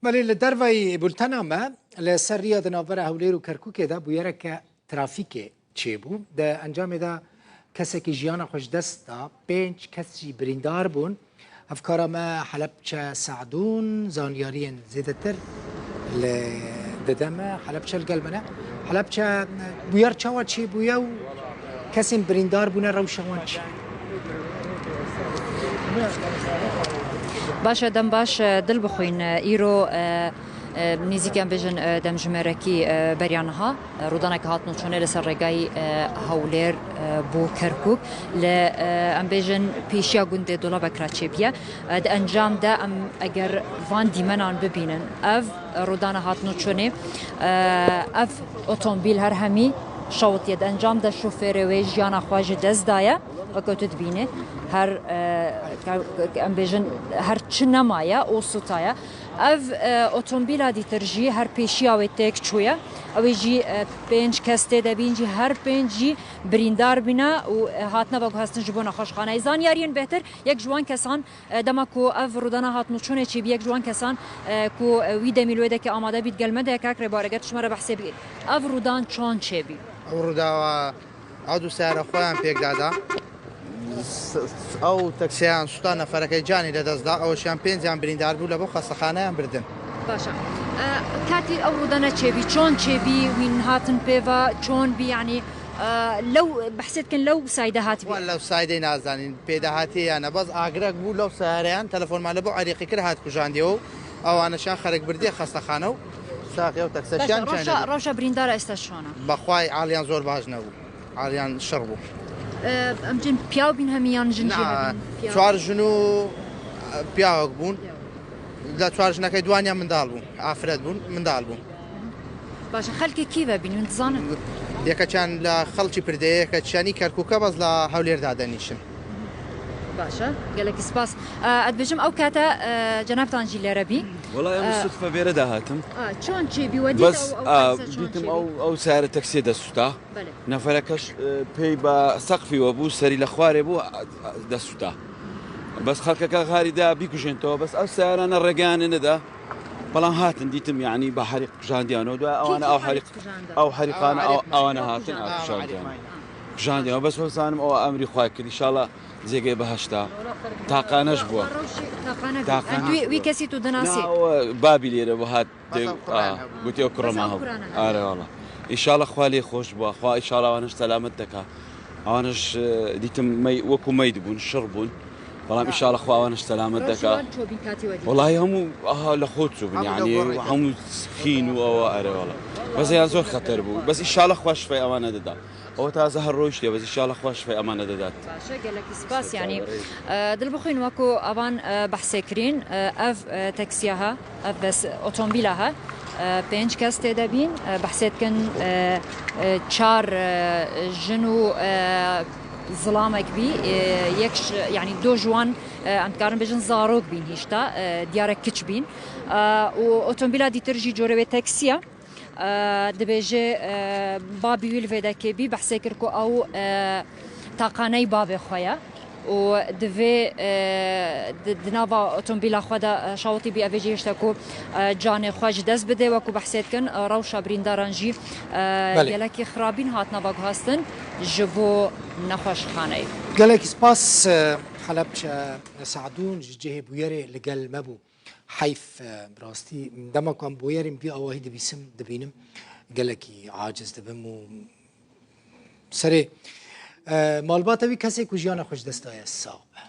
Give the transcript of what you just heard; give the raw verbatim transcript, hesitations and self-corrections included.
Belê li dervayî bultena me li ser riya di navbera Hewlêr û Kerkûkê de bûyereke trafîkê çêbû. Di encamê de kesekî jiyana xwe ji dest da, pênc kes jî birîndar bûn. Hevkara me Helebçe Se'dûn zanyariyên zêdetir li dide me. Helebçe li gel me ne. Helebçe, bûyer çawa çêbûye û kesên birîndar bûne, rewşa wan çi? Baş e, dem baş, e, dil bixwîn. Îro, e, e, nêzîkî em bêjin, e, demjimêrekî, e, beriya niha, e, rûdaneke hat nûçûnê li ser rêgayî, e, Hewlêr, e, bû Kerkûk. Li, e, em bêjin pêşiya gundê Dolabekra çêbûye. E, di encam de em eger van dîmenan bibînin, ev rûdana hat nûçûnê, e, ev otomobîl her hemî şewitiye. Di encam de şofêrê wê jiyana xwe ji dest daye. Weke tu dibînî, her, e, ke-, ke-, em bêjin, her çi nemaye, û sûtaye. Ev, e, otomobîla dîtir jî her pêşiya wê têk çûye. Ew ê jî, e, pênc kes tê de bîn jî, her pênc jî birîndar bîne û, e, hatine veguhestin ji bo nexweşxaneyê. Zanyariyên bêhtir, yek ji wan kesan, e, dema ku ev rûdana hat nûçûnê çêbî, yek ji wan kesan, e, ku, e, wî demî li wê dekê amade bît, gel me de, kak Rêbar, eger tu ji me re behsê bikî. Ev rûdan çond çêbî? Ew rûdawa Ew du seyara xweyan pêk dada. S-, s-, ew taksiyan suta, neferekê canî li dest da, ew şiyan pênc yan birîndar bû, li bo xestexaneyan birdin. Baş e. E, katî ew rûdana çêbî, çond çêbî, wîn hatin pêva, çond bî, yanî, e, lew behsê dikin, lew sayde hatibî? Walla ew saydeyê nazanîn, pêdahatiyê yan e. Bes agirek bû, lew seyareyan telefon ma li bo erîqî kir, hat kujandiye û ewana şiyan xerek birdiye xestexane û saxê ew taksiya Baş e, şiyan rewşa, çayne. Rewşa birîndara êsta çona? Bexway aliyan zor baş nebû. Aliyan şer bû. E, em cin piyaw bîn hemî yan jin jî Na, hebîn? Piyaw. Çar jin û, e, piyawek bûn. Piyaw. Li çar jinekê duaniya mindal bûn. Afret bûn, mindal bûn. Baş e, xelkê kî ve bîn, hûn dizanin? Yeke çend li xelkî Pirdê, yeke çenî Kerkûke, bes li Hewlêr dadenîşin. Baş e, gelekî spas. E, ez dibêjim ew kate, e, cenabtan jî lêre bî. Wela em E, sudfe vêre de hatim. A, çond çêbî we dît Bes, ew, ew a, taksiya çond dîtim çêbî? Ew, ew seyare taksiyê dest suta. Belê. Nefereke ş-, e, pey be seqfî we bû, serî li xwarê bû, a, a, dest suta. Bes xelkeke xarî de bîkujên te, bes ev seyarane rêgeyanê neda. Belam hatin dîtim, yanî be herîq kujandiyan. Ew de Kî, ewana kî ew herî herîq, kujanda? Ew herîqan, Ew ew, herîq ewana kujanda. Hatin, ew Ew kujandiyan. Herîq. Kujandiyan. Bes wê zanim ew emrî xwe kir. Înşallah zêgê behişta. Taqane ji bo. Rewşê taqane bû. Taqane. Em wî, wî kesî tu dinasî? Na, o babî lêre bû hat. Bas ew kurê hebû. Gotiye ew kurê me hebû. Bas ew kurê hebû. Are wala. Înşallah xwe lê xweş bû. Xwe înşallah wan ji selamet deka. Wan ji, e, dîtim mey, wekû mey dibûn, şir bûn. Belam înşallah xwe wan ji selamet deka. Rewşê wan çobîn katî we dît? Wallahî hemû, aha, li xwe çûbûn, Hemû yanî li xwe hemû xîn û ewa, are wala. Bes yan zor xeter bû. Bes înşallah xwe şifay ewana dida. Ew taze her rojî, bes înşallah xwe şifay ewana didat. Baş e, gelekî spas, yanî, e, dil bixwîn wekû evan, e, behsê kirîn, e, ev, e, taksiya ha, ev bes otomobîla ha, e, pênc kes tê de bîn, e, behsê dikin, e, e, çar, e, jin û, e, zilamek bî, e, yek ji, yanî do ji wan, e, em dikarin bêjin zarok bîn hîşta, e, diyarek kiç bîn. E, û otomobîla dîtir jî corê wê taksiya. E, dibêje, e, babî wî li vê dekê bî, behsê kir ku ew, e, taqaney babê xwe ye û divê, e, di, di nava otomobîla xwe de, e, şawitî bî, evê jî hişte ku, e, canê xwe ji dest bide, wekû behsê dikin, e, rewşa birîndaran jî, e, Belê. Gelekî xirabîn hatine veguhastin ji bo nexweşxaneyê. Gelekî spas, e, Helebçe Se'dûn ji cihê bûyerê li gel me bû. Heyf, e, bi rastî, dema ku em bûyerên vî awahî dibîsim, dibînim, gelekî aciz dibim û serê, e, malbata wî kesê ku jiyana xwe ji dest daye sax be.